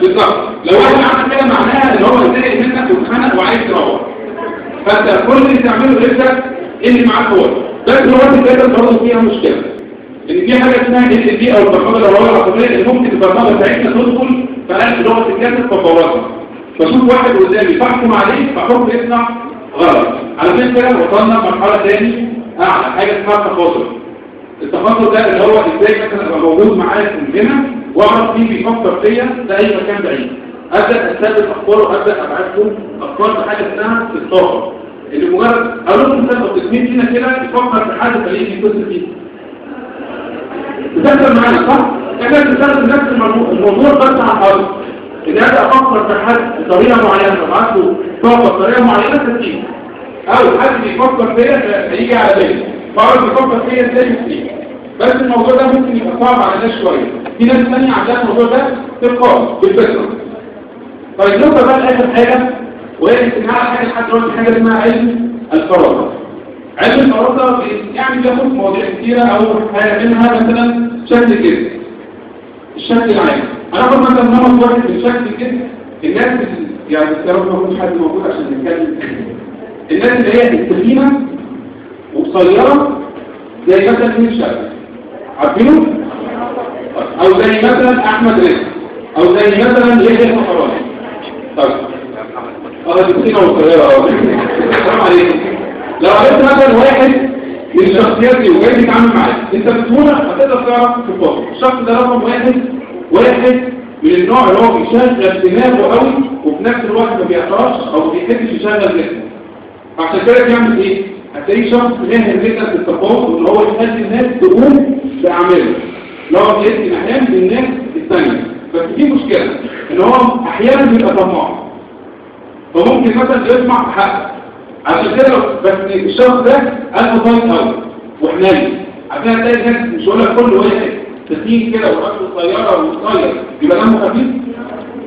بالظبط. لو واحد عمل كده معناها ان هو زهق منك واتخنق وعايز يروح. فانت كل اللي تعمله ابدا اللي معاك هو. بس لغة الجسد برضه فيها مشكلة. ان في حاجة اسمها ال دي او البرمجة اللغوية العصبية اللي ممكن البرمجة بتاعتنا تدخل في قلب لغة الجسد فتبوظها. فشوف واحد قدامي فاحكم عليه فحكم يطلع غلط. على فكرة وصلنا لمرحلة ثاني اعلى، حاجة اسمها التخاطر. التخاطر ده اللي هو ازاي مثلا ابقى موجود معاكم هنا واعرف مين بيفكر فيا في اي مكان بعيد. ابدا استقبل افكاره، ابدا ابعت له افكار في حاجة اسمها الطاقة. اللي مجرد اقول لكم مثال بسيط، مين فينا كده يفكر في حد فليه يتصل فيه؟ بتحصل معانا صح؟ احنا بنستخدم نفس الموضوع بس على الارض. ان انا افكر في حد بطريقة معينة ابعت له طاقة بطريقة معينة فتيجي. او حد بيفكر فيا فيجي على بالي، فاعرف بيفكر فيا ازاي وفين. بس الموضوع ده ممكن يبقى صعب على الناس شوية. في ناس ثانية عندها الموضوع ده تلقائي بالفطرة. طيب نوصل بقى لاخر حاجة، وهي استماع حاجة لحد دلوقتي، حاجة اسمها علم الفراسة. علم الفراسة يعني بياخد مواضيع كتيرة، او حاجة منها مثلا شكل الجسم، الشكل العام. هناخد مثلا نمط واحد من شكل الجسم. الناس يعني يا رب ما يكونش حد موجود عشان نتكلم. الناس اللي هي التخينه وقصيره زي مثلا مين شكل عارفينه؟ او زي مثلا احمد رزق، او زي مثلا يحيى الفخراني. طيب دي تخينة وقصيره. السلام عليكم. لو عرفت مثلا واحد من الشخصيات دي وجاي تتعامل معاه، انت بسهولة هتقدر تعرف صفاته. الشخص ده رقم واحد من النوع اللي هو بيشغل دماغه قوي، وفي نفس الوقت ما بيعترفش او ما بيحبش يشغل جسمه. عشان كده بيعمل ايه؟ هتلاقيه شخص ماهر جدا في التفاوض، وان هو يخلي الناس تقوم باعماله. لو هو بيدي مهام للناس الثانية. بس في مشكلة ان هو احيانا بيبقى طماع، فممكن مثلا يطمع في حقه. عشان كده بس الشخص ده قلبه طيب قوي وحنين. عشان هتلاقي الناس مش هقول لك كل واحد تخين كده وراسه قصيرة وقصير يبقى دمه خفيف.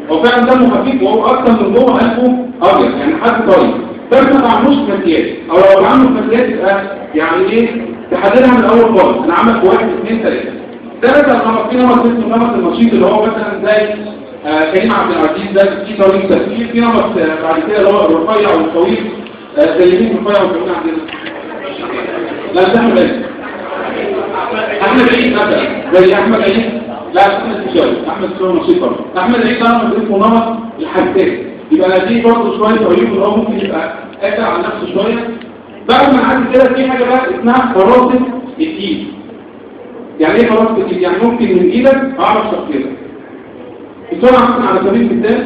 هو فعلا دمه خفيف، وهو اصلا من جوه قلبه ابيض، يعني حد طيب. بس ما تعملوش مسيات، او لو عملوا مسيات يبقى يعني ايه تحددها من الاول خالص. انا عملت 1 2 3. ده مثلا نمط، في نمط اسمه نمط النشيط اللي هو مثلا زي كريم عبد العزيز، ده في طريقه تفكير. في نمط بعد كده اللي هو الرفيع والطويل، زي مين الرفيع والطويل عندنا؟ لا ده احمد عيد. احمد عيد مثلا زي احمد عيد، لا احمد الفيشاوي، احمد الفيشاوي نشيط برضه. احمد عيد ده نمط اسمه نمط الحساس، يبقى دي برضه شوية عيوب اللي هو ممكن يبقى قافل على نفسه شوية. بعد ما نعدي كده في حاجة بقى اسمها فراسه الايد. يعني ايه فراسه الايد؟ يعني ممكن من ايدك اعرف شخصيتك بسرعة. مثلا على سبيل المثال